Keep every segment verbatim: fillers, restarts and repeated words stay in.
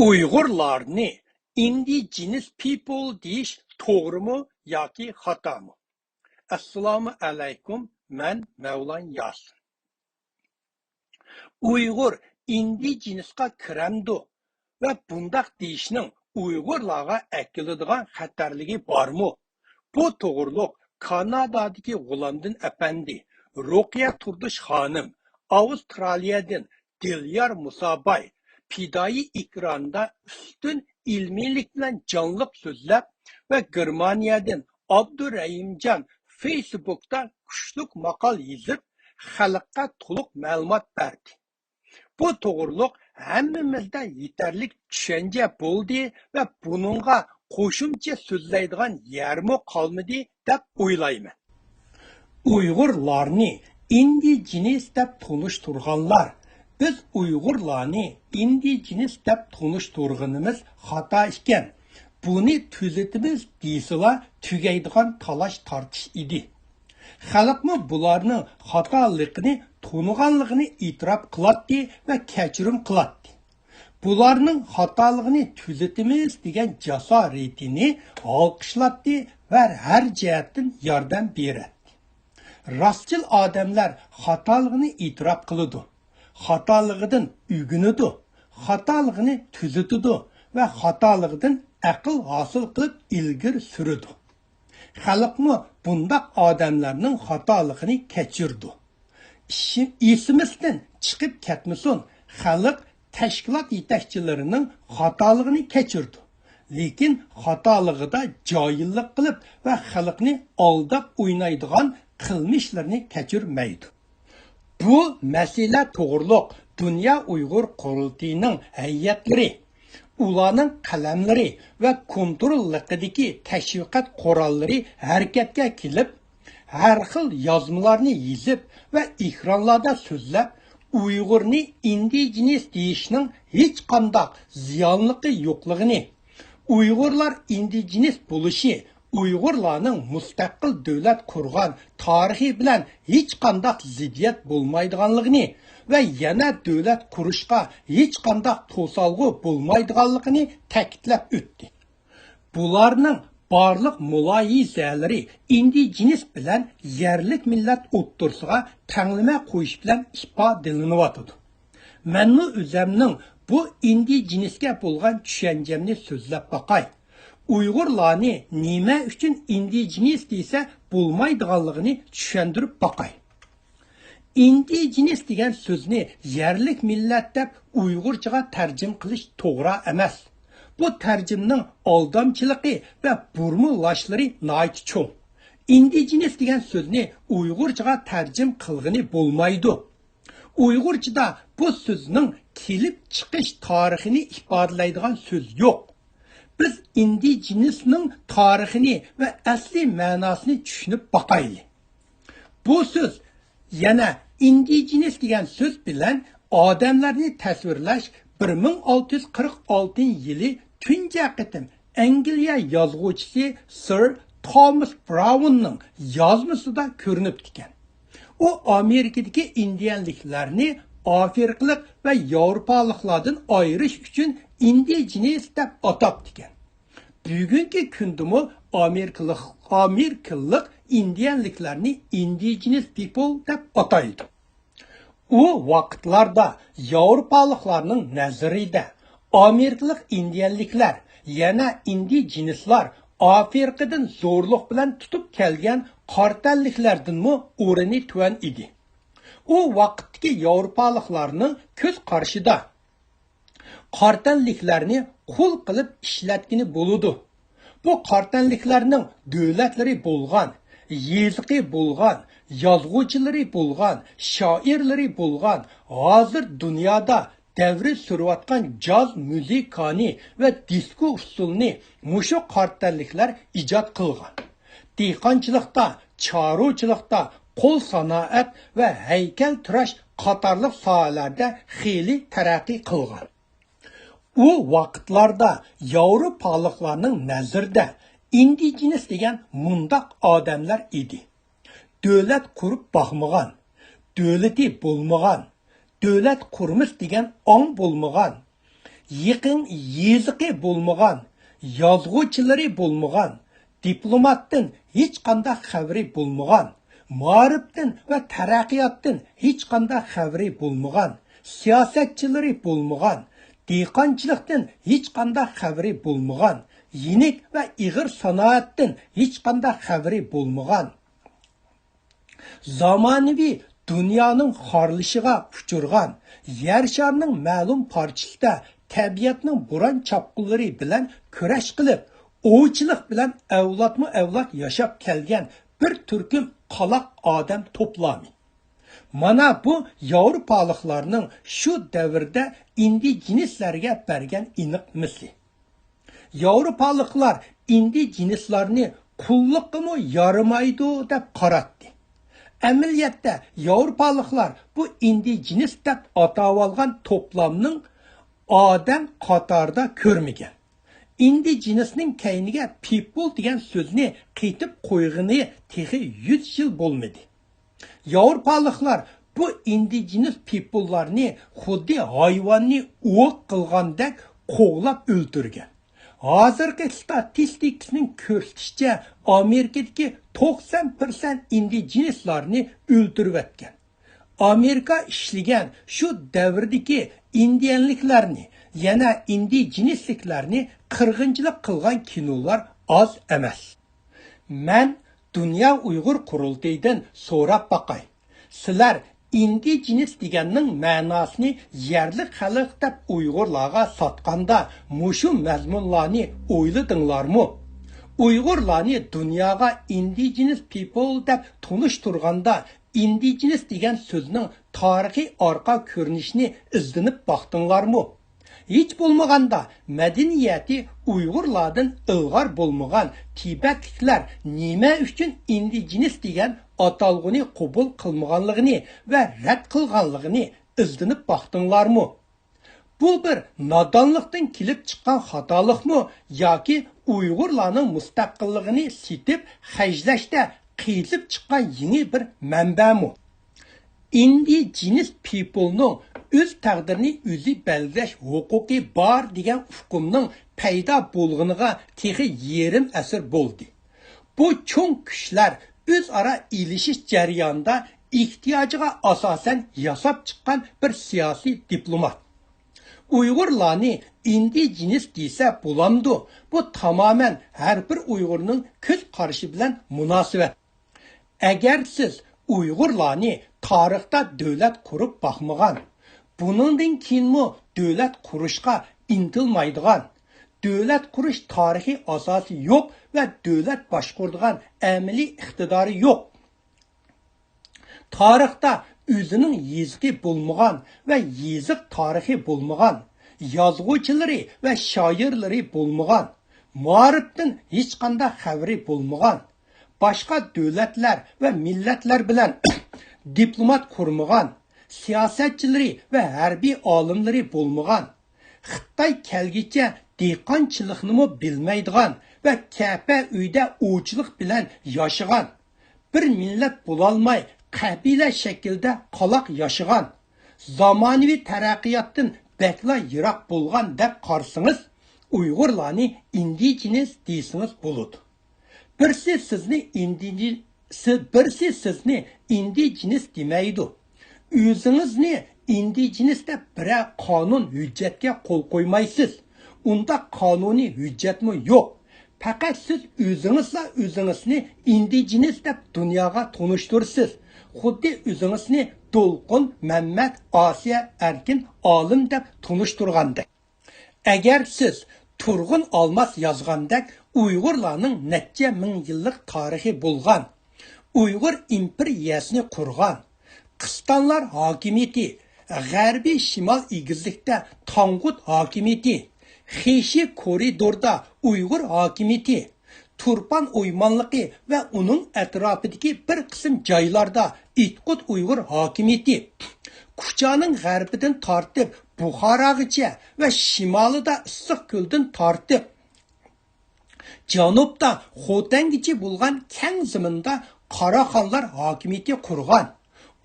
ئۇيغۇرلارنى indigenous people دېيىش توغرىمۇ ياكى خاتامۇ؟ ئەسسالامۇ ئەلەيكۇم، مەن مەۋلان ياسىن. ئۇيغۇر ئىندىجېنۇسقا كىرەمدۇ ۋە بۇنداق دېيىشنىڭ ئۇيغۇرلارغا ئەكېلىدىغان خەتەرلىكى بارمۇ؟ بۇ توغرۇلۇق كانادادىكى غۇلامدىن ئەپەندى، رۇقىيە تۇردۇش خانىم، ئاۋسترالىيەدىن دىليار مۇساباي پىدائىي ئېكراندا ئۈستۈن ئىلمىيلىك بىلەن جانلىق سۆزلەپ ۋە گېرمانىيەدىن ئابدۇرەھىمجان فېيسبۇكتا كۈچلۈك ماقال يېزىپ، خەلققە تولۇق مەلۇمات بەردى. بۇ توغرۇلۇق ھەممىمىزدە يېتەرلىك چۈشەنچە بولدى ۋە بۇنىڭغا قوشۇمچە سۆزلەيدىغان يەرمۇ قالمىدى دەپ ئويلايمەن. ئۇيغۇرلارنى ئىندىجېنۇس دەپ تونۇشتۇرغانلار، بىز ئۇيغۇرلارنى ئىندىجېنۇس دەپ تونۇشتۇرغىنىمىز خاتا ئىكەن، بۇنى تۈزىتىمىز دېسىلا تۈگەيدىغان تالاش-تارتىش ئىدى. خەلقمۇ بۇلارنىڭ خاتالىقىنى تونۇغانلىقىنى ئېتىراپ قىلاتتى ۋە كەچۈرۈم قىلاتتى. بۇلارنىڭ خاتالىقىنى تۈزىتىمىز دېگەن جاسارىتىنى ئالقىشلاتتى ۋە ھەر جەھەتتىن ياردەم بېرەتتى. راستچىل ئادەملەر خاتالىقىنى ئېتىراپ قىلىدۇ، خاتالىقىدىن ئۆگىنىدۇ، خاتالىقىنى تۈزىتىدۇ ۋە خاتالىقىدىن ئەقىل ھاسىل قىلىپ ئىلگىرى سۈرىدۇ. خەلقمۇ بۇنداق ئادەملەرنىڭ خاتالىقىنى كەچۈرىدۇ. ئىشى-، ئېسىمىزدىن چىقىپ كەتمىسۇن، خەلق تەشكىلات يېتەكچىلىرىنىڭ خاتالىقىنى كەچۈرىدۇ. لېكىن خاتالىقىدا جاھىللىق قىلىپ ۋە خەلقنى ئالداپ ئوينايدىغان قىلمىشلىرىنى كەچۈرمەيدۇ. بۇ مەسىلە توغرۇلۇق دۇنيا ئۇيغۇر قۇرۇلتىيىنىڭ ھەيئەتلىرى، ئۇلارنىڭ قەلەملىرى ۋە كونتروللۇقىدىكى تەشۋىقات قوراللىرى ھەرىكەتكە كېلىپ، ھەر خىل يازمىلارنى يېزىپ ۋە ئېكرانلاردا سۆزلەپ، ئۇيغۇرنى ئىندىجېنۇس دېيىشنىڭ ھېچقانداق زىيانلىقى يوقلۇقىنى، ئۇيغۇرلار ئىندىجېنۇس بولۇشى ئۇيغۇرلارنىڭ مۇستەقىل دۆلەت قۇرغان تارىخى بىلەن ھېچقانداق زىددىيەت بولمايدىغانلىقىنى ۋە يەنە دۆلەت قۇرۇشقا ھېچقانداق توسالغۇ بولمايدىغانلىقىنى تەكىتلەپ ئۆتتى. بۇلارنىڭ بارلىق مۇلاھىزەلىرى ئىندىجېنۇس بىلەن يەرلىك مىللەت ئوتتۇرىسىغا تەڭلىمە قويۇش بىلەن ئىپادىلىنىۋاتىدۇ. مەنمۇ ئۆزەمنىڭ بۇ ئىندىجېنۇسكە بولغان چۈشەنچەمنى سۆزلەپ باقاي. ئۇيغۇرلارنى نېمە ئۈچۈن ئىندىجېنۇس دېسە بولمايدىغانلىقىنى چۈشەندۈرۈپ باقاي. ئىندىجېنۇس دېگەن سۆزنى يەرلىك مىللەت دەپ ئۇيغۇرچىغا تەرجىمە قىلىش توغرا ئەمەس. بۇ تەرجىمىنىڭ ئالدامچىلىقى ۋە بۇرمىلاشلىرى ناھايىتى چوڭ. ئىندىجېنۇس دېگەن سۆزنى ئۇيغۇرچىغا تەرجىمە قىلغىلى بولمايدۇ. ئۇيغۇرچىدا بۇ سۆزنىڭ كېلىپ چىقىش تارىخىنى ئىپادىلەيدىغان سۆز يوق. بىز ئىندىجېنۇسنىڭ تارىخىنى ۋە ئەسلىي مەناسىنى چۈشىنىپ باقايلى. بۇ سۆز، يەنە ئىندىجېنۇس دېگەن سۆز بىلەن ئادەملەرنى تەسۋىرلەش بىر مىڭ ئالتە يۈز قىرىق ئالتىنچى يىلى تۇنجى قېتىم ئەنگلىيە يازغۇچىسى سىر توماس براۋننىڭ يازمىسىدا كۆرۈنۈپتىكەن. ئۇ ئامېرىكىدىكى ئىندىيەلىكلەرنى ئافرىقىلىق ۋە ياۋروپالىقلاردىن ئايرىش ئۈچۈن ئىندىجېنۇس دەپ ئاتاپتىكەن. بۈگۈنكى كۈندىمۇ ئامېرىكىلىق، ئامېرىكىلىق ئىندىيەلىكلەرنى indigenous people دەپ ئاتايدۇ. ئۇ ۋاقىتلاردا ياۋروپالىقلارنىڭ نەزىرىدە ئامېرىكىلىق ئىندىيەلىكلەر، يەنە ئىندىجېنۇسلار ئافرىقىدىن زورلۇق بىلەن تۇتۇپ كەلگەن قارا تەنلىكلەردىنمۇ ئورنى تۆۋەن ئىدى. ئۇ ۋاقىتتىكى ياۋروپالىقلارنىڭ كۆز قارىشىدا قارا تەنلىكلەرنى قۇل قىلىپ ئىشلەتكىلى بولىدۇ. بۇ قارا تەنلىكلەرنىڭ دۆلەتلىرى بولغان، يېزىقى بولغان، يازغۇچىلىرى بولغان، شائىرلىرى بولغان، ھازىر دۇنيادا دەۋرى سۈرۈۋاتقان جاز مۇزىكانى ۋە دىسكو ئۇسسۇلىنى مۇشۇ قارا تەنلىكلەر ئىجاد قىلغان. دېھقانچىلىقتا، چارۋىچىلىقتا، قول سانائەت ۋە ھەيكەلتىراش قاتارلىق ساھەلەردە خېلى تەرەققىي قىلغان. ئۇ ۋاقىتلاردا ياۋروپالىقلارنىڭ نەزىرىدە ئىندىجېنۇس دېگەن مۇنداق ئادەملەر ئىدى. دۆلەت قۇرۇپ باقمىغان، دۆلىتى بولمىغان، دۆلەت قۇرىمىز دېگەن ئاڭ بولمىغان، يېقىن يېزىقى بولمىغان، يازغۇچىلىرى بولمىغان، دىپلوماتتىن ھېچقانداق خەۋىرى بولمىغان، مائارىپتىن ۋە تەرەققىياتتىن ھېچقانداق خەۋىرى بولمىغان، سىياسەتچىلىرى بولمىغان، دېھقانچىلىقتىن ھېچقانداق خەۋىرى بولمىغان، يېنىك ۋە ئېغىر سانائەتتىن ھېچقانداق خەۋىرى بولمىغان، زامانىۋى دۇنيانىڭ خارلىشىغا ئۇچرىغان، يەر شارىنىڭ مەلۇم پارچىسىدا تەبىئەتنىڭ بوران چاپقۇنلىرى بىلەن كۈرەش قىلىپ، ئوۋچىلىق بىلەن ئەۋلادمۇ ئەۋلاد ياشاپ كەلگەن بىر تۈركۈم قالاق ئادەم توپلامى. مانا بۇ ياۋروپالىقلارنىڭ شۇ دەۋردە ئىندىجېنىسلەرگە بەرگەن ئېنىق مىسلى. ياۋروپالىقلار ئىندىجېنىسلارنى قۇللۇققىمۇ يارىمايدۇ دەپ قاراتتى. ئەمەلىيەتتە ياۋروپالىقلار بۇ ئىندىجېنىس دەپ ئاتاۋالغان توپلامنىڭ ئادەم قاتارىدا كۆرمىگەن. ئىندىجېنىسنىڭ كەينىگە پىپل دېگەن سۆزنى قېتىپ قويغىنى تېخى يۈز يىل بولمىدى. ياۋروپالىقلار بۇ ئىندىجېنىس پىپللارنى خۇددى ھايۋاننى ئوۋ قىلغاندەك قوغلاپ ئۆلتۈرگەن. ھازىرقى ستاتىستىكىسىنىڭ كۆرسىتىشىچە، ئامېرىكىدىكى توقسان پىرسەنت ئىندىجېنىسلارنى ئۆلتۈرۈۋەتكەن. ئامېرىكا ئىشلىگەن شۇ دەۋردىكى ئىندىيەنلىكلەرنى، يەنە ئىندىجېنىسلىكلەرنى قىرغىنچىلىق قىلغان كىنولار ئاز ئەمەس. مەن دۇنيا ئۇيغۇر قۇرۇلتىيىدىن سوراپ باقاي. سىلەر ئىندىجېنىس دېگەننىڭ مەناسىنى يەرلىك خەلق دەپ ئۇيغۇرلارغا ساتقاندا مۇشۇ مەزمۇنلارنى ئويلىدىڭلارمۇ؟ ئۇيغۇرلارنى دۇنياغا ئىندىجېنىس پىپل دەپ تونۇشتۇرغاندا ئىندىجېنىس دېگەن سۆزنىڭ تارىخىي ئارقا كۆرۈنۈشىنى ئىزدىنىپ باقتىڭلارمۇ؟ ھېچ بولمىغاندا مەدەنىيىتى ئۇيغۇرلاردىن ئىلغار بولمىغان تىبەتلىكلەر نېمە ئۈچۈن ئىندىجېنىس دېگەن ئاتالغۇنى قوبۇل قىلمىغانلىقىنى ۋە رەت قىلغانلىقىنى ئىزدىنىپ باقتىڭلارمۇ؟ بۇ بىر نادانلىقتىن كېلىپ چىققان خاتالىقمۇ ياكى ئۇيغۇرلارنىڭ مۇستەقىللىقىنى سېتىپ خەجلەشتە قېزىپ چىققان يېڭى بىر مەنبەمۇ؟ ئىندىجېنىس پىپلنىڭ ئۆز تەقدىرىنى ئۆزى بەلگىلەش ھوقۇقى بار دېگەن ئۇقۇمنىڭ پەيدا بولغىنىغا تېخى يېرىم ئەسىر بولدى. بۇ چوڭ كۈچلەر ئۆزئارا ئېلىشىش جەريانىدا ئېھتىياجىغا ئاساسەن ياساپ چىققان بىر سىياسىي دىپلومات. ئۇيغۇرلارنى ئىندىجېنىس دېسە بولامدۇ؟ بۇ تامامەن ھەر بىر ئۇيغۇرنىڭ كۆز قارىشى بىلەن مۇناسىۋەت. ئەگەر سىز ئۇيغۇرلارنى تارىختا دۆلەت قۇرۇپ باقمىغان، بۇنىڭدىن كېيىنمۇ دۆلەت قۇرۇشقا ئىنتىلمايدىغان، دۆلەت قۇرۇش تارىخىي ئاساسى يوق ۋە دۆلەت باشقۇرىدىغان ئەمەلىي ئىقتىدارى يوق، تارىختا ئۆزىنىڭ يېزىقى بولمىغان ۋە يېزىق تارىخى بولمىغان، يازغۇچىلىرى ۋە شائىرلىرى بولمىغان، مائارىپتىن ھېچقانداق خەۋىرى بولمىغان، باشقا دۆلەتلەر ۋە مىللەتلەر بىلەن دىپلومات قۇرمىغان، سىياسەتچىلىرى ۋە ھەربىي ئالىملىرى بولمىغان، خىتاي كەلگۈچە دېھقانچىلىقنىمۇ بىلمەيدىغان ۋە كەپە ئۆيدە ئوۋچىلىق بىلەن ياشىغان، بىر مىللەت بولالماي قەبىلە شەكلىدە قالاق ياشىغان، زامانىۋى تەرەققىياتتىن بەكلا يىراق بولغان دەپ قارىسىڭىز، ئۇيغۇرلارنى ئىندىجېنىس دېسىڭىز بولىدۇ. بىرسى سىزنى ئىندىجېنىس، بىرسى سىزنى ئىندىجېنىس دېمەيدۇ. ئۆزىڭىزنى ئىندىجېنىس دەپ بىرەر قانۇن ھۆججەتكە قول قويمايسىز. ئۇنداق قانۇنىي ھۆججەتمۇ يوق. پەقەت سىز ئۆزىڭىزلا ئۆزىڭىزنى ئىندىجېنىس دەپ دۇنياغا تونۇشتۇرىسىز. خۇددى ئۆزىڭىزنى دولقۇن، مەمەت، ئاسىيە، ئەركىن، ئالىم دەپ تونۇشتۇرغاندەك. ئەگەر سىز تۇرغۇن ئالماس يازغاندەك ئۇيغۇرلارنىڭ نەچچە مىڭ يىللىق تارىخى بولغان، ئۇيغۇر ئىمپېرىيەسىنى قۇرغان، قىستانلار ھاكىمىيىتى، غەربىي شىمال ئېگىزلىكتە تاڭغۇت ھاكىمىيىتى، خېشى كورىدوردا ئۇيغۇر ھاكىمىيىتى، تۇرپان ئويمانلىقى ۋە ئۇنىڭ ئەتراپىدىكى بىر قىسىم جايلاردا ئىتقۇت ئۇيغۇر ھاكىمىيىتى، كۇچانىڭ غەربىدىن تارتىپ بۇخاراغىچە ۋە شىمالىدا ئىسسىقكۆلدىن تارتىپ جەنۇبتا خوتەنگىچە بولغان كەڭ زېمىندا قاراخانلار ھاكىمىيىتى قۇرغان.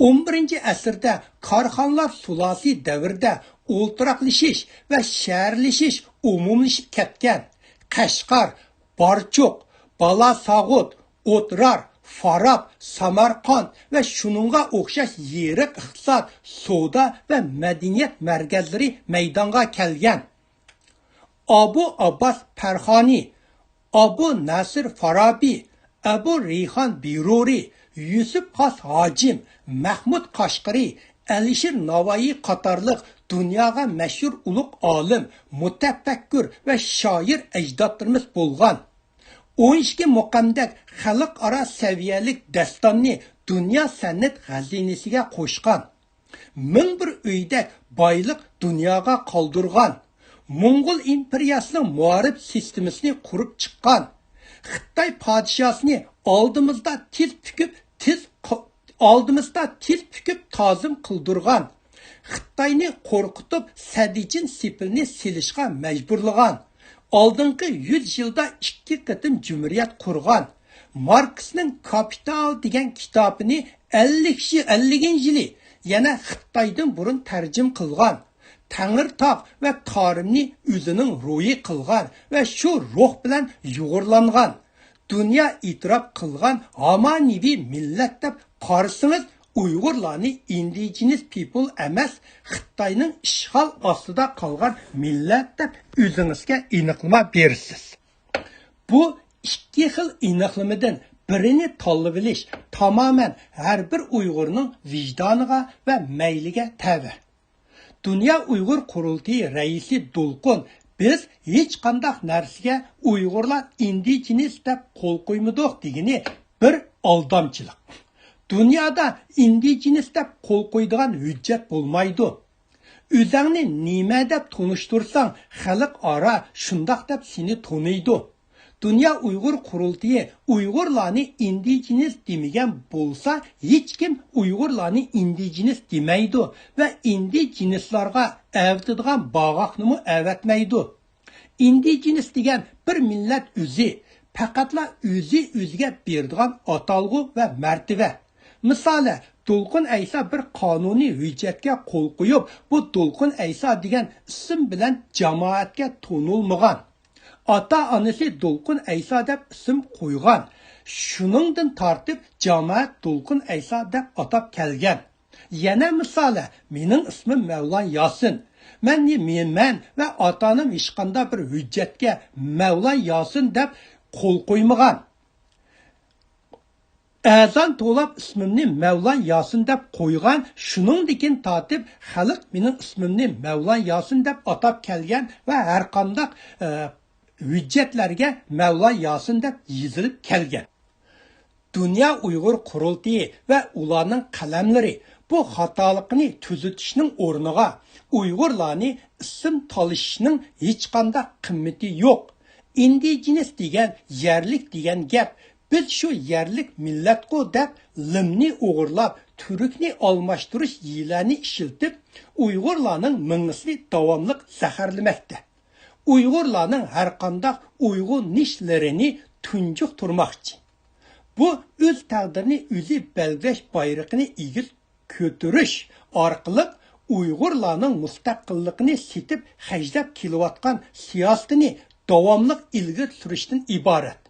ئون بىرىنچى ئەسىردە كاراخانلار سۇلالىسى دەۋرىدە ئولتۇراقلىشىش ۋە شەھەرلىشىش ئومۇملىشىپ كەتكەن. قەشقەر، بارچۇق، بالاساغۇت، ئوترار، فاراب، سامارقاند ۋە شۇنىڭغا ئوخشاش يېرىق ئىقتىساد، سودا ۋە مەدەنىيەت مەركەزلىرى مەيدانغا كەلگەن. ئابۇ ئابباس پەرخانى، ئابۇ نەسىر فارابى، ئەبۇ رەيھان بىرۇرى، يۈسۈپ خاس ھاجىم، مەھمۇد قەشقىرى، ئەلىشىر ناۋايى قاتارلىق دۇنياغا مەشھۇر ئۇلۇغ ئالىم، مۇتەپەككۇر ۋە شائىر ئەجدادلىرىمىز بولغان. ئون ئىككى مۇقامدەك خەلقئارا سەۋىيەلىك داستاننى دۇنيا سەنئەت خەزىنىسىگە قوشقان. مىڭ بىر ئۆيدەك بايلىق دۇنياغا قالدۇرغان. موڭغۇل ئىمپېرىيەسىنىڭ مۇھارىپ سىستېمىسىنى قۇرۇپ چىققان. خىتاي پادىشاسىنى ئالدىمىزدا تىز پۈكۈپ، تىز قا-، ئالدىمىزدا تىز پۈكۈپ تازىم قىلدۇرغان. خىتاينى قورقۇتۇپ، سەددىچىن سېپىلنى سېلىشقا مەجبۇرلىغان. ئالدىنقى يۈز يىلدا ئىككى قېتىم جۇمھۇرىيەت قۇرغان. ماركسنىڭ كاپىتال دېگەن كىتابىنى ئەللىك يىل، ئەللىكىنچى يىلى يەنە خىتايدىن بۇرۇن تەرجىمە قىلغان. تەڭرىتاغ ۋە تارىمنى ئۆزىنىڭ روھى قىلغان ۋە شۇ روھ بىلەن يۇغۇرلانغان. دۇنيا ئېتىراپ قىلغان ھامانىۋى مىللەت دەپ قارىسىڭىز، ئۇيغۇرلارنى indigenous people ئەمەس، خىتاينىڭ ئىشغال ئاستىدا قالغان مىللەت دەپ ئۆزىڭىزگە ئېنىقلىما بېرىسىز. بۇ ئىككى خىل ئېنىقلىمىدىن بىرىنى تاللىۋېلىش تامامەن ھەر بىر ئۇيغۇرنىڭ ۋىجدانىغا ۋە مەيلىگە تەۋە. دۇنيا ئۇيغۇر قۇرۇلتىيى رەئىسى دولقۇن، بىز ھېچقانداق نەرسىگە ئۇيغۇرلار indigenous دەپ قول قويمىدۇق دېگىنى بىر ئالدامچىلىق. دۇنيادا indigenous دەپ قول قويىدىغان ھۆججەت بولمايدۇ. ئۆزەڭنى نېمە دەپ تونۇشتۇرساڭ، خەلقئارا شۇنداق دەپ سېنى تونۇيدۇ. دۇنيا ئۇيغۇر قۇرۇلتىيى ئۇيغۇرلارنى indigenous دېمىگەن بولسا، ھېچكىم ئۇيغۇرلارنى indigenous دېمەيدۇ ۋە indigenous لارغا ئەۋېتىدىغان باغاقنىمۇ ئەۋەتمەيدۇ. Indigenous دېگەن بىر مىللەت ئۆزى، پەقەتلا ئۆزى ئۆزىگە بېرىدىغان ئاتالغۇ ۋە مەرتىۋە. مىسالى، دولقۇن ئەيسا بىر قانۇنىي ھۆججەتكە قول قويۇپ، بۇ دولقۇن ئەيسا دېگەن ئىسىم بىلەن جامائەتكە تونۇلمىغان. ئاتا-ئانىسى دولقۇن ئەيسا دەپ ئىسىم قويغان. شۇنىڭدىن تارتىپ جامائەت دولقۇن ئەيسا دەپ ئاتاپ كەلگەن. يەنە مىسالى، مېنىڭ ئىسمىم مەۋلان ياسىن. مەن، مەن ۋە ئاتا-ئانام ھېچقانداق بىر ھۆججەتكە مەۋلان ياسىن دەپ قول قويمىغان. ئەزان توۋلاپ ئىسمىمنى مەۋلان ياسىن دەپ قويغان، شۇنىڭدىن تارتىپ خەلق مېنىڭ ئىسمىمنى مەۋلان ياسىن دەپ ئاتاپ كەلگەن ۋە ھەرقانداق، ئە، ھۆججەتلەرگە مەۋلان ياسىن دەپ يېزىلىپ كەلگەن. دۇنيا ئۇيغۇر قۇرۇلتىيى ۋە ئۇلارنىڭ قەلەملىرى بۇ خاتالىقنى تۈزىتىشنىڭ ئورنىغا، ئۇيغۇرلارنى ئىسىم تالىشىشنىڭ ھېچقانداق قىممىتى يوق. ئىندىجېنىس دېگەن يەرلىك دېگەن گەپ. بىز شۇ يەرلىك مىللەتقۇ دەپ لىمنى ئوغرىلاپ، تۈركنى ئالماشتۇرۇش ھىيلەنى ئىشلىتىپ، ئۇيغۇرلارنىڭ مېڭىسىنى داۋاملىق زەھەرلىمەكتە. ئۇيغۇرلارنىڭ ھەرقانداق ئويغىنىشلىرىنى تۇنجۇقتۇرماقچى. بۇ ئۆز تەقدىرىنى ئۆزى بەلگىلەش بايرىقىنى ئېگىز كۆتۈرۈش ئارقىلىق ئۇيغۇرلارنىڭ مۇستەقىللىقىنى سېتىپ خەجلەپ كېلىۋاتقان سىياسىتىنى داۋاملىق ئىلگىرى سۈرۈشتىن ئىبارەت.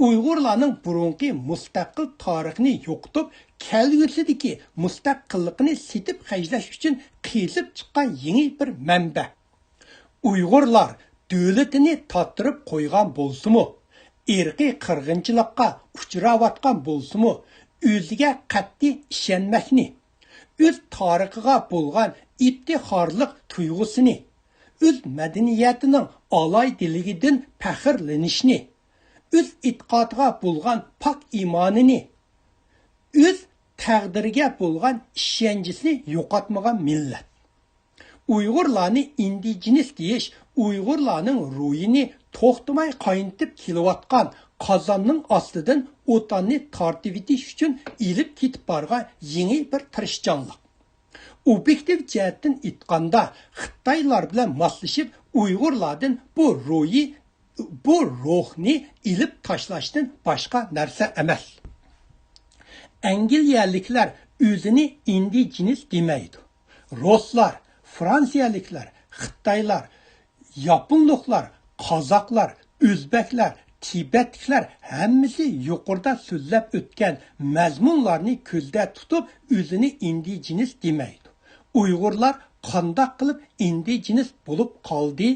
ئۇيغۇرلارنىڭ بۇرۇنقى مۇستەقىل تارىخىنى يوقىتىپ، كەلگۈسىدىكى مۇستەقىللىقىنى سېتىپ خەجلەش ئۈچۈن قېزىپ چىققان يېڭى بىر مەنبە. ئۇيغۇرلار دۆلىتىنى تاتىرىپ قويغان بولسىمۇ، ئىرقىي قىرغىنچىلىققا ئۇچراۋاتقان بولسىمۇ، ئۆزىگە قەتئىي ئىشەنمەكنى، ئۆز تارىخىغا بولغان ئىپتىخارلىق تۇيغۇسىنى، ئۆز مەدەنىيىتىنىڭ ئالاھىدىلىكىدىن پەخىرلىنىشنى، ئۆز ئېتىقادىغا بولغان پاك ئىمانىنى، ئۆز تەقدىرىگە بولغان ئىشەنچىسىنى يوقاتمىغان مىللەت. ئۇيغۇرلارنى ئىندىجېنىس دېيىش ئۇيغۇرلارنىڭ روھىنى توختىماي قاينىتىپ كېلىۋاتقان قازاننىڭ ئاستىدىن ئوتاننى تارتىۋېتىش ئۈچۈن ئېلىپ كېتىپ بارغان يېڭى بىر تىرىشچانلىق. ئوبيېكتىپ جەھەتتىن ئېيتقاندا، خىتايلار بىلەن ماسلىشىپ ئۇيغۇرلاردىن بۇ روھى، بۇ روھنى ئېلىپ تاشلاشتىن باشقا نەرسە ئەمەس. ئەنگلىيەلىكلەر ئۆزىنى ئىندىجېنىس دېمەيدۇ. رۇسلار، فرانسىيەلىكلەر، خىتايلار، ياپونلۇقلار، قازاقلار، ئۆزبەكلەر، تىبەتلىكلەر ھەممىسى يۇقىرىدا سۆزلەپ ئۆتكەن مەزمۇنلارنى كۆزدە تۇتۇپ، ئۆزىنى ئىندىجېنىس دېمەيدۇ. ئۇيغۇرلار قانداق قىلىپ ئىندىجېنىس بولۇپ قالدى؟